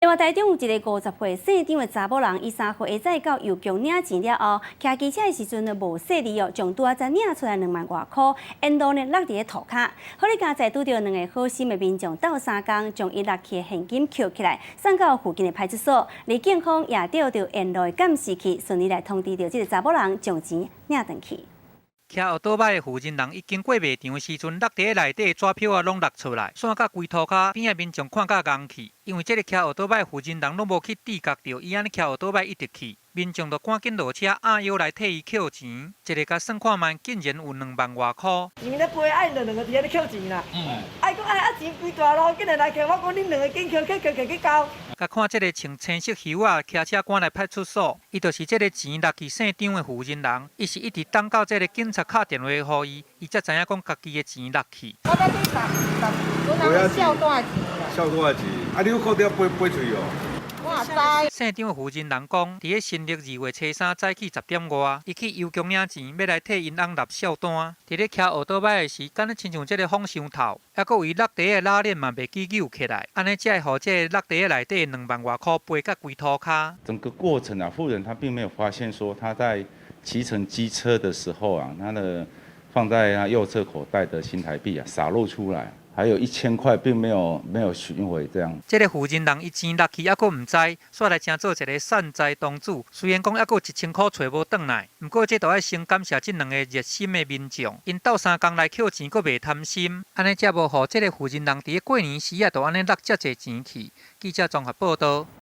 另外，台中有一个50歲姓張的查某人，伊3號下早到郵局領錢了後，騎機車的時陣呢無細膩哦，將拄仔才領出來2萬外箍，沿路呢落佇咧塗跤。好佳哉拄著兩个好心的民眾鬥相共，將伊落去的現金抾起來，送到附近的派出所。而警方也調著沿路的監視器，順利來通知著這个查某人將錢領轉去。騎歐多擺的負責人，伊經過賣場的時陣，落佇內底紙票仔攏落出來，散甲規塗跤，邊仔民眾看甲戇去。因為這个騎歐多擺負責人攏無去知覺著，伊按呢騎歐多擺一直去，民眾就趕緊落車壓腰來替伊抾錢，一个共算看覓，竟然有2萬外箍。錢咧飛，啊𪜶就兩个佇遐咧抾錢啦。啊，伊講啊啊錢規大路，竟然來抾，我講恁兩个緊抾，去抾抾去交。共看這个穿青色靴仔，騎車趕來派出所，伊就是這个錢落去姓張的負責人，伊是一直等到這个警察敲電話予伊，伊才知影講家己的錢落去。我欲去捌捌，阮翁數單的錢啦。數單的錢，啊，你有褲底飛飛出去哦？我也知。姓張的負責人講，佇咧新曆2月初3早起10點外，伊去郵局領錢，欲來替𪜶翁納數單。佇咧騎歐多擺的時，敢若親像這个風傷透，猶閣為落地的拉鏈嘛袂記扭起來，按呢才會予這个落地內底2萬外箍飛甲規塗跤。整個過程啊，婦人她並沒有發現說她在騎乘機車的時候啊，她的放在她右側口袋的新台幣啊灑落出來。還有1000塊並沒有尋回這樣。這个負責人伊錢落去猶閣毋知，煞來成做一个善財童子。雖然講猶閣有1000箍揣無轉來，毋過這都愛先感謝這兩个熱心的民眾，𪜶鬥相共來抾錢，閣袂貪心，按呢才無予這个負責人佇咧過年時啊，就按呢落遮濟錢去。記者綜合報導。